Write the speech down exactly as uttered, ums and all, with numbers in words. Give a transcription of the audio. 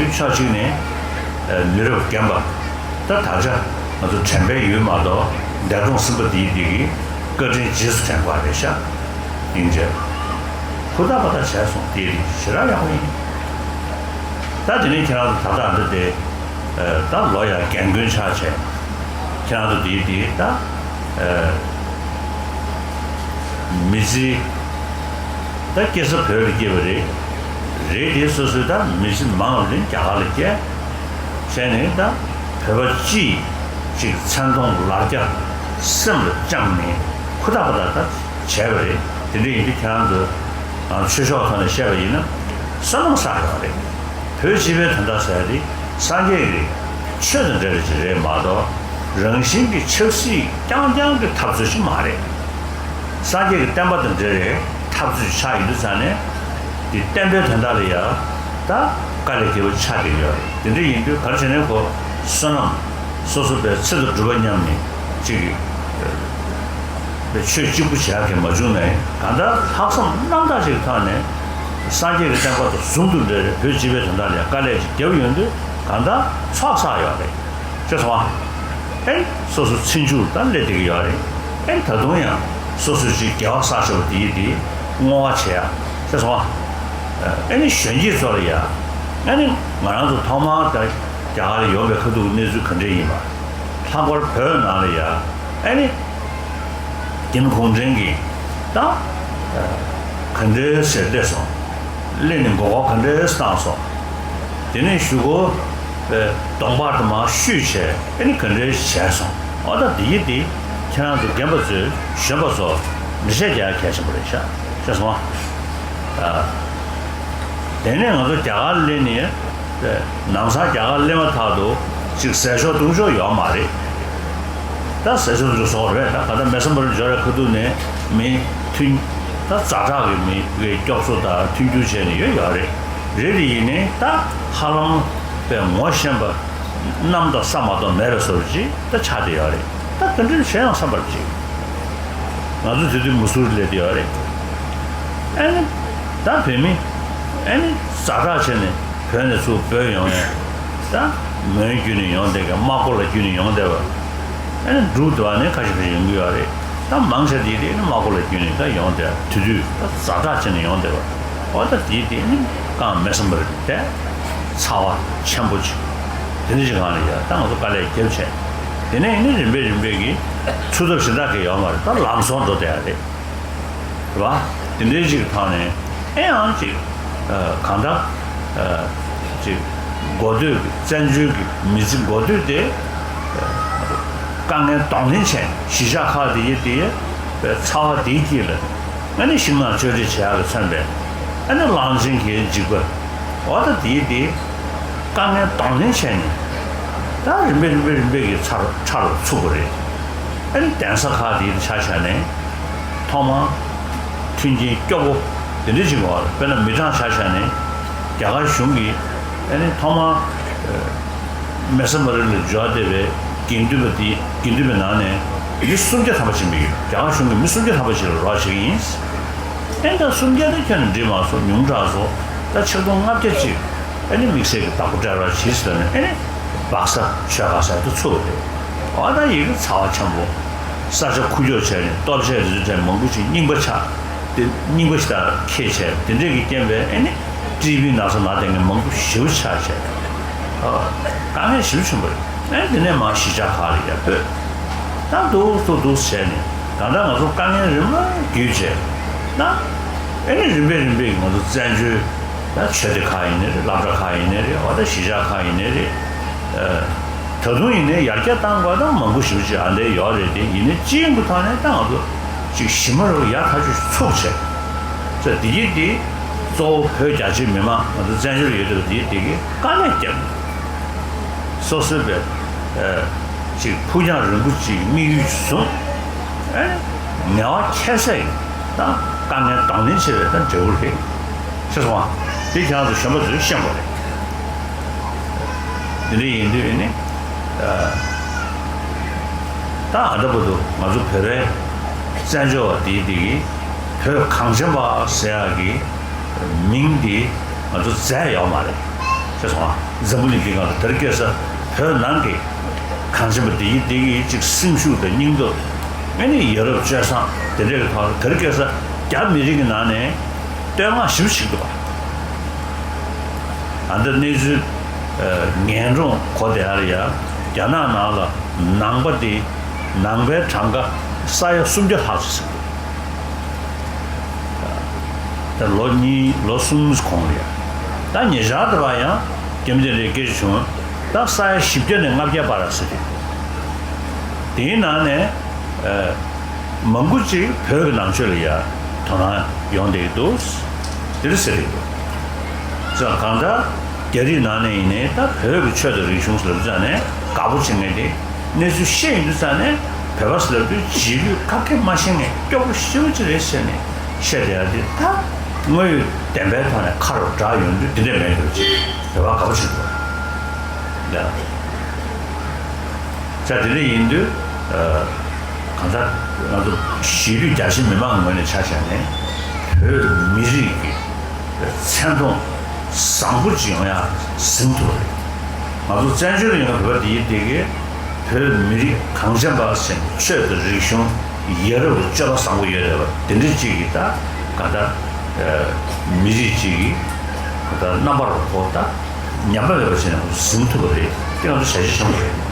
ཕྱོགས་གཅིག་ནས་མི་རབས་རྒན་པ། ད་ད་ཆ་ང་ཚོ་དྲན་པའི་ཡུལ་མ་གཏོགས་འདས་གྲོངས་ཟིན་པ་འདིའི་འདི་གི་བཀའ་དྲིན་རྗེས་སུ་དྲན་པ་རེད་ཤག་ཡིན་ཅེས། ཧུར་ཐག་པ་ཐག་བྱས་སོང་། དེ་རིགས་ཞེ་དྲག་ཡག་པོ་ཡིན། ད་དེ་ནས་ཁྱེད་རང་ཚོ་ད་ལྟ་འདི་དེ་ད་ལོ་ཡང་རྒན་རྒོན་ཆགས་བྱས། ཁྱེད་རང་ཚོ་དེའི་དེ་ད་མི་ཚེ་ད་སྐྱེ་ས་བོད་ལ་སྐྱེས་པ་རེད། རེད་དེ་སོ་སོའི་ད་མི་ཚེ་མང་བ་ལ་རྒྱ་གར་ལ་སྐྱེས། བྱས་ནས་ད་བོད་པ་སྤྱི་ཡི་ཅིག་མཚན་མཐོང་ལ་རྒྱ་སེམས་ལ་བཅངས་ནས་ཧུར་ཐག་པ་ཐག་ད་བྱས་པ་རེད། དེ་འདྲ་ཡིན་དུས་ཁྱེད་རང་ཚོས་ཆོས་ཕྱོགས་ཐོག་ནས་བཤད་པ་ཡིན་ན་བསོད་ནམས་བསགས་ཡོད་རེད། བོད་སྤྱི་པའི་དོན་དག་ཟེར་ཡ་དེ་སངས་རྒྱས་ཀྱི་ཆོས་དང་འབྲེལ་བ་ཅིག་རེད་མ་གཏོགས་རང་བཞིན་གྱི་ཆབ་སྲིད་རྐྱང་རྐྱང་གི་འཐབ་རྩོད་ཅིག་མ་རེད། སངས་རྒྱས་ཀྱི་བསྟན་པ་དང་འབྲེལ་བའི་འཐབ་རྩོད་ཆགས་ཡོད་དུས་ཙང་ནས་དེ་བསྟན་པའི་དོན་དག་ལ་ཡང་ད་དཀའ་ལས་རྒྱལ་པོ་ཆགས་བསྡད་ཡོད་རེད། དེ་འདྲ་ཡིན་དུས་ག་རེ་བྱས་ནས་ཁོ་བསོད་ནམས་སོ་སོ་པའི་ཚེ་དང་སྒྲུབ་པ་མཉམ་ནས་གཅིག་གི་ཆོས་གཅིག་པུ་བྱེད་ཡག་གི་མ་བྱུང་ནའི་གང་ལྟར་ལྷག་བསམ་རྣམ་དག་ཅིག་གི་ཐོག་ནས་སངས་རྒྱས་ཀྱི་བསྟན་པ་དང་ཟུང་དུ་འབྲེལ་བའི་བོད་སྤྱི་པའི་དོན་དག་ལ་ཡང་དཀའ་ལས་ཅིག་བརྒྱབ་ཡོང་དུས་གང་ལྟར་ཚོགས་བསགས་ཡོད་རེད། ཤེས་སོང་ཨ། ཨེ་སོ་སོ་ཚེ་མཇུག་ད་སླེབས་བསྡད་ཀྱི་ཡོད་རེད། ཨེ་ད་དུང་ཡང་སོ་སོ་ཅིག་དགེ་བ་བསགས་བྱ་བ་དེ་ཡིན་དེ་བསྔོ་བ་བྱེད་ཡ། ཤེས་སོང་ཨ། ཨེ་ནི་གཞོན་སྐྱེས་ཚོ་ལ་ཡ་ཨེ་ནི་ང་རང་ཚོ་ཐོག་མར་ད་རྒྱ་གར་ལ་ཡོང་བའི་ཁ་ཐུག་གི་གནས་ཚུལ་ག་འདྲས་ཡིན་པ། ལྷག་པར་བོད་ནང་ལ་ཡ་ཨེ་ནི་རྒྱ་མི་གུང་ཁྲན་གྱིས་ད་ག་འདྲས་ཟེར་སླེབས་སོང་། སླེབས་ནས་མགོ་སྐོར་ག་འདྲས་བཏང་སོང་། དེ་ནས་གཞུག་གུ་གདོང་པར་དུ་མར་བཤུས་བྱས་ཨེ་ནི་ག་འདྲས་བྱས་སོང་། འོ་ད་དེ་ཡིན་དེ་ཁྱེད་རང་ཚོ་རྒན་པ་ཚོས་གཞོན་པ་ཚོ་འགྲེལ་བཤད་རྒྱག་ཡ་གལ་ཆེན་པོ་རེད་ཤག་ཤེས་སོང་ཨ། དེ་ནས་ང་ཚོ་རྒྱ་གར་སླེབས་ནས་ནང་སང་རྒྱ་གར་སླེབས་མ་ཐག་ཏུ་ཅིག་ཟས་ཞོག་བཏུང་ཞོག་ཡོད་མ་རེད། ད་ཟས་ཞོག་བཏུང་ཞོག་བཟོ་རེད། ད་ག་ད་མེ་སམ་བར་འབྱོར་བའི་ཁ་ཐུག་ནས་མི་ཐུན་ད་ཛ་དྲག་གི་མི་གི་སྐྱོབ་གསོ་དང་མཐུན་འགྱུར་བྱས་ནས་ཡོད་ཡོད་རེད། རེད་དེ་ཡིན་ནའི་ད་ཧ་ལམ་པའི་ངོ་ཤེས་པ་གནམ་དང་ས་མ་གཏོགས་མེད་པའི་བཟོ་འདྲ་ཅིག་ད་ཆགས་བསྡད་ཡོད་རེད། ད་ག་འདྲ་བྱས་ཡང་བསམ་པར་བྱེད། ང་ཚོ་དེ་དུས་མུ་སུར་སླེབས་བསྡད་ཡོད་རེད། ཨ་ནི་ད་བོད་མི་ཨ་ནི་ཛ་དྲག་བྱས་ནས་བོད་ནས་ཚུར་བྲོས་ཡོང་ཡ། ད་མོན་བརྒྱུད་ནས་ཡོང་བསྡད་མཁན། རྨ་སྐོར་ལ་བརྒྱུད་ནས་ཡོང་བསྡད་པ། ཨ་ནི་འབྲུག་དེ་བ་ནས་ཁ་ཤས་ཁ་ཤས་ཡོང་གི་ཡོད་རེད། ད་མང་ཆེ་དེ་དེ་ནི་རྨ་སྐོར་ལ་བརྒྱུད་ནས་ད་ཡོང་བསྡད། དེ་དུས་ད་ཛ་དྲག་བྱས་ནས་ཡོང་བསྡད་པ། འོ་ད་དེ་དེ་ནི་རྐང་མེད་བསམ་པ་རེད་དེ། ཚ་བ་ཆེན་པོ་ཅིག་དེ་འདྲ་ཅིག་སྒང་ལ་ཡ་ད་ང་ཚོ་དཀའ་ལས་བརྒྱབ་བྱས། དེ་ནས་ནི་རིམ་པས་རིམ་པས་ཀྱིས་ཚུར་ཐབས་གཞན་དག་གི་ཡོད་མ་རེད། ད་ལམ་སང་འགྲོ་བསྡད་ཡ་རེད། རེད་བ། དེ་འདྲའི་ཅིག་ཐོག་ནས་ཨེ་ཡང་ཅིག་གང་ལྟར་ཅིག་འགོ་སྟོད་ཀྱི་བཙན་བྱོལ་གྱི་མི་ཚེ་འགོ་སྟོད་དེ་དཀའ་ངལ་གདོང་ལེན་བྱས། གཞིས་ཆགས་ཁག་དེ་ཡི་དེ་ཚ་བ་དེའི་དཀྱིལ་ལ་ཨ་ནི་ཤིང་ནགས་གཅོད་འབྲེག་བྱེད་ཡག་གི་མཚོན་པའི་ཨ་ནི་གླང་ཆེན་གྱི་འཇིགས་པ། འོ་ད་དེའི་དེ་དཀའ་ངལ་གདོང་ལེན་བྱས་ནས་ད་རིམ་པས་རིམ་པས་རིམ་པས་ཀྱི་ཚར་ཁྲ་ལ་ཚུགས་པ་རེད། ཨ་ནི་གདན་ས་ཁག་དེའི་ཆ་བཞག་ནས་ཐོག་མར་མཐུན་རྐྱེན་སྐྱོ་པོ་དེ་འདྲ་ཅིག་ཡོད་རེད། དཔེར་ན་མི་གྲངས་ཆ་བཞག་ནས་རྒྱ་གར་གཞུང་གིས་ཨ་ནི་ཐོག་མར་མེ་སེ་མ་རི་ལ་འབྱོར་བསྡད་པའི་དགེ་འདུན་པ་དེ་དགེ་འདུན་པའི་ནང་ནས་མི་སུམ་བརྒྱ་ཐམ་པ་ཅིག་མི་ཡོད། རྒྱ་གར་གཞུང་གིས་མི་སུམ་བརྒྱ་ཐམ་པ་ཅིག་ལ་རོགས་བྱེད་ཀྱི་ཡིན། ཨེ་ད་སུམ་བརྒྱ་དེ་ཁྱོན་ནས་འགྲིག་མ་སོང་། ཉུང་དྲགས་སོང་། ད་ཆིག་སྟོང་ལྔ་བརྒྱ་ཅིག་ཨ་ནི་དམིགས་བསལ་གྱི་བདག་པོ་སྤྲད་རོགས་བྱེད་ཟེར་ནས་ཨ་ནི་སྦག་ས་ཆོལ་ཁ་ཟེར་དུ་ཚུགས་པ་རེད། འོ་ད་ཡི་གེ་ཚ་བ་ཆེན་པོ། ས་ཆ་ཁུག་ཀྱོག་བྱས་ནས་ལྟོ་ཆས་རེ་ཚོ་མང་པོ་ཞིག་རྙིང་པ་ཆགས་ཏེ་རྙིང་པ་ཞིག་ད་ཁྱེར་བྱས། དེ་འདྲས་ཀྱི་རྐྱེན་པས་ཨ་ནི་ཀྲི་བི་ན་ཚ་ན་བསྡད་མཁན་མང་པོ་ཞེ་པོ་ཆགས་བྱས། ཨ་དཀའ་ངལ་ཞེ་པོ་ཆེན་པོ་རེད། ཨ་ནི་དེ་ནས་མར་གཞིས་ཆགས་ཁག་ལ་ཡར་སྤོས། ད་འདུག་སེ་འདུག་སེ་བྱས་ནས་ད་ལྟ་ང་ཚོ་དཀའ་ངལ་རིམ་པ་བརྒྱུད་བྱས། ད་ཨ་ནི་རིམ་པས་རིམ་པས་ང་ཚོ་བཙན་བྱོལ་ད་ཆོས་སྡེ་ཁག་ཡིན་ནའི་རེད། སློབ་གྲྭ་ཁག་ཡིན་ནའི་རེད། འོ་ད་གཞིས་ཆགས་ཁག་ཡིན་ནའི་རེད། ཨ་ད་དུང་ཡིན་ནའི་ཡར་རྒྱས་བཏང་དགོས་ད་མང་པོ་ཞེ་པོ་ཅིག་ཨ་འདྲས་ཡོད་རེད་དེ། ཡིན་ནའི་སྤྱི་ཡོངས་ཀྱི་ཐོག་ནས་ད་ང་ཚོ་ཅིག་གཞི་མ་རུ་ཡར་ཐག་ཆོད་ཚུགས་བྱས། ཙང་འདི་གི་འདི་གཙོ་བོ་བོད་རྒྱ་ཆེའི་མི་མང་ང་ཚོ་བཙན་བྱོལ་ཡོད་དུས་འདི་འདི་གི་དཀའ་ལས་བརྒྱབ། སོ་སོའི་བའི་ཨ་ཅིག་ཕུགས་རྒྱང་རིང་པོ་ཅིག་དམིགས་ཡུལ་བཟུང་། ཨ་ངལ་བ་ཁྱད་བསད་ཡིན་ད་དཀའ་ངལ་གདོང་ལེན་བྱེད་པའི་ད་འབྲས་བུ་རེད། ཤེས་སོང་ང་། འདི་ཁྱེད་རང་ཚོ་གཞོན་པ་ཚོས་ཤེས་དགོས་རེད། འདི་འདྲ་ཡིན་དུས་ཨ་ནི་ཨ་ད་ཨ་ད་བར་དུ་ང་ཚོ་བོད་པའི་བཙན་བྱོལ་བ་འདིའི་འདི་གི་བོད་གངས་ཅན་པ་ཟེར་ཡག་གི་མིང་འདི་ང་ཚོ་བརྫད་ཡོད་མ་རེད། ཅེས་སོང་ང་། འཛམ་བུ་གླིང་འདི་སྒང་ལ་དེར་སྐྱེས་ས་བོད་ནང་གི་གངས་ཅན་པ་འདི་ཡི་འདི་གི་ཅིག་སེམས་ཤུགས་དང་སྙིང་སྟོབས། ཨེ་ནི་ཡ་རབས་སྤྱོད་བཟང་དེ་འདྲའི་གི་ཐོག་ལ་དེར་སྐྱེས་ས་རྒྱ་མི་རིགས་ཀྱི་ནང་ནས་བསྟོད་བསྔགས་ཞེ་པོ་ཞིག་འདུག་ག་ཨ་འདི་གནས་ཚུལ་ངན་གྲོང་གོ་དེ་ཨ་རེ་ཡ། རྒྱ་ནག་ནང་ལ་ནང་པ་དེ་ནང་པའི་གྲངས་ཀ་ས་ཡ་སུམ་བརྒྱ་ལྷག་ཙམ་ཟིན་འདུག་ད་ལོ་གཉིས་ལོ་གསུམ་གོང་ལ་ཡ། ད་ཉེ་ཆར་དུ་བ་ཡང་རྒྱ་མི་དེ་འདྲའི་སྐད་ཆ་བྱུང་། ད་ས་ཡ་བཞི་བརྒྱ་ནས་ལྔ་བརྒྱ་བར་ཟེར་ཏེ། དེའི་ནང་ནས་ཨ་མང་པོ་ཅིག་བོད་ཀྱི་ནང་ཆོས་ལ་ཡ་དོ་སྣང་ཡོང་བསྡད་ཀྱི་འདུག་དེ་འདྲ་ཟེར་གྱི་འདུག་ཙང་གང་ལྟར་རྒྱ་རིགས་ནང་ནས་ཡིན་ནའི་ད་བོད་ཀྱི་ཆོས་དང་རིག་གཞུང་ཟེར་བ་ཙང་ནས་དགའ་པོ་བྱེད་མཁན་དེ། གནས་ཚུལ་བཤད་ཡོང་དུས་ཙང་ནས་བོད་པ་ཟེར་དུས་རྗེས་ལུས་ཁ་སྐད་མ་ཤེས་མཁན་སྐྱོ་པོ་ཞེ་པོ་ཅིག་རེད་ཟེར་ནས་བཤད་བསྡད་ཡ་དེ། ད་དངོས་ཡོད་བདེན་པའི་ཐོག་ནས་ཁ་རུ་གྲགས་ཡོང་དུས་འདི་འདྲ་མེད་འགྲོ་ཅིག་བོད་པ་དགའ་པོ་བྱེད་འདུག་ཡ། ད་དེ་འདྲ་ཡིན་དུས་གང་ལྟར་ང་ཚོ་གཞིས་ལུས་རྒྱ་ཆེ་མི་མང་ངོས་ནས་ཆ་བཞག་ནས་བོད་མི་རིགས་ཀྱི་མཚན་མཐོང་བཟང་པོ་ཅིག་ཡོང་ཡ་ཟིན་ཐུབ་པ་རེད། ང་ཚོ་བཙན་བྱོལ་ཡོང་བའི་བོད་པ་འདི་ཡིན་དེ་གས་བོད་མི་རིགས་གངས་ཅན་པ་ཟེར་ནས་ཆོས་དང་རིག་གཞུང་ཡ་རབས་ཀྱི་སྤྱོད་པ་བཟང་པོ་ཡོད་རེད་པ། དེ་འདྲ་ཅིག་གིས་ད་ག་ད་མི་རིགས་ཅིག་གིས་ག་ད་རྣམ་པར་གོ་ད་ཉམས་པ་མེད་པ་བྱས་ནས་ཟིན་ཐུབ་པ་རེད། དེ་ང་ཚོ་བྱ་གཞི་ཆེན་པོ་རེད།